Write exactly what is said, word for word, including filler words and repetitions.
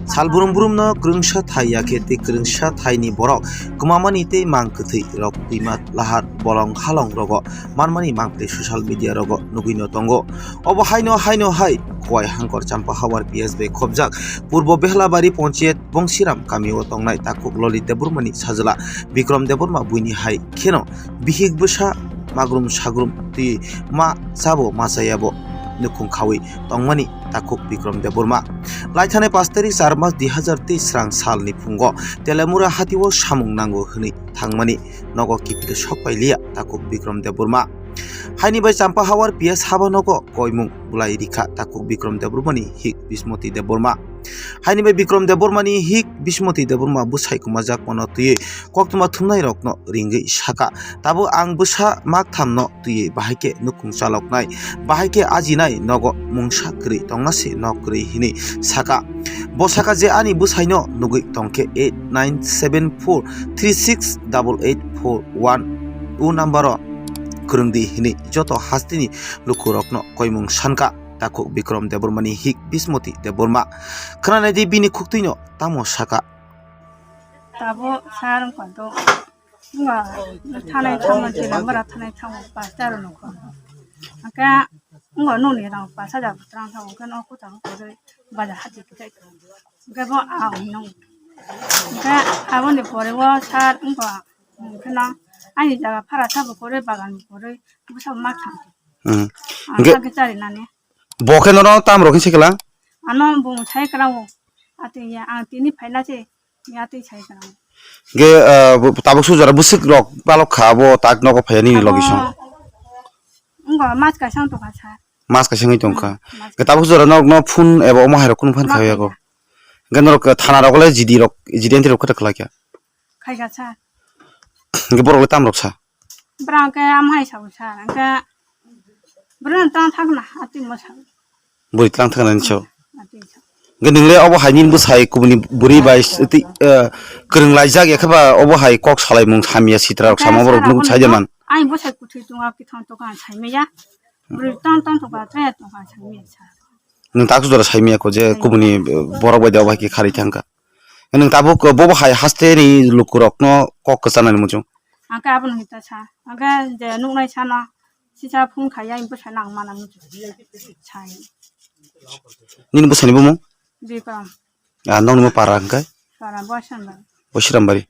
Sal brum brum no kwrwngsa thai ya khe tei kwrwngsa thai ni borok kwmamani tei mang kwthwi rok twima lahar bolong halong rogo manmani mangpili social media rogo nugwi no tongo. Obo haino haino hai Khowai Hangkor Champahawar P S bai khobjak Purbo Behlabari Ponchayat Bongsiram kamio tongnai takhuk Lolit Debbarmani sajla Bikrom Debbarma buini hai kheno bihik bwsa magrum sagrum twi ma chabo ma chayabo nukhung khawi tongmani takhuk Bikrom Debbarma. Laithani pash tarik char mas dui hazar teis srang salni phungo Telemura hatio samung nango hwnwi thangmani nogo kiphilwi sok pailiya takhuk Bikrom Debbarma. Haini bai Champahawar P S haba nogo koimung bulai rikha takhuk Bikrom Debbarmani hik Bismoti Debbarma. Haini bai Bikrom Debbarmani hik Bismoti Debbarma bwsai kwmajak mano twiwi koktwma thumnai rokno ringwi saka, "Tabuk ang bwsa makthamno twiwi bahai khe nukhung chaloknai, bahai khe ajinai nogo mungsa kwrwi tongna se nok kwrwi," hwnwi saka. Bo saka je ani bwsaino nugwi tongkhe eight nine seven four three six double eight four one o number o kwrwngdi hwnwi joto hasteni lukurokno koimung sanka. Takhuk Bikrom Debbarmani hik Bismoti Debbarma. Khwnanai di bini khuktwino tamo saka. Tabuk sar wngkha to. Wngkha thanai thango, chwla bwrwi thanai thango, pash ta rw nokho. Hwnkhe wngkha nokni rang pash hajar twrang thango, hwnkhe nok kwcham kwrwi bazar hati kwthai. Hwnkhe bo ang hinwi nukgo. Hwnkhe aboni pore o sar wngkha, hwnkhe no ani jaga phara sabo kwrwi, bagan bo kwrwi, bwsabo ma thang. Hmm. Ang hwnkhe sakhe charinani. Bo khe nono tam rok hinwi se kwlang? Ano bung sai kwlango. Atwi ya, ang tini phaina se, ya twi sai kwlango. Ge, ah, bo, tabuk sujara bwswk rok balok kha, abo tak nogo phaiya nini logi song? Abo wngkha mas kaisa wng tongkha sir. Mas kaisa wngwi tongkha. Hmm, mas. Ge tabuk sujara nok no phone eba omo hai rok kunu phan ma kha yago. Khaina. Ge norok thana rok le G D rok, G D entry rok khe ta khlai kha? Khaikha sir. Ge borok le tam rok sa? Bwrang khe amhai sao sir, hwnkhe bwrwino tang thangna atwi mwsa. Bwrwi tlang thangna ni sao. Atwi sao. Hwnkhe nwng le obo hai nini bwsai kubuni bwrwi bai twi, eh, kwrwng laijak ya khe ba obo hai kok salaimung hamya sitra rok sama borok nwng sai de man. Ani bwsai kwthwi tongo, kithang tongkha ang sai maya. Bwrwi tang tang tongkha, tang tongkha ang sai maya sir. Nwng tak jora sai maya ko je kubuni, eh, borok bai de obo hai khe kharwi thangkha. Nwng tabuk bobo hai haste ni lukurokno kok kwchanani muchung? Ang khe abono hita sa. Ang khe je nuknai sana sisa phone khaiya, ang bwsa nang mana muchung. Sai. Nini bwsani bumung? Bikram. Ah, nokni mo para hwnkhe? Para Boisrambari. Boisrambari.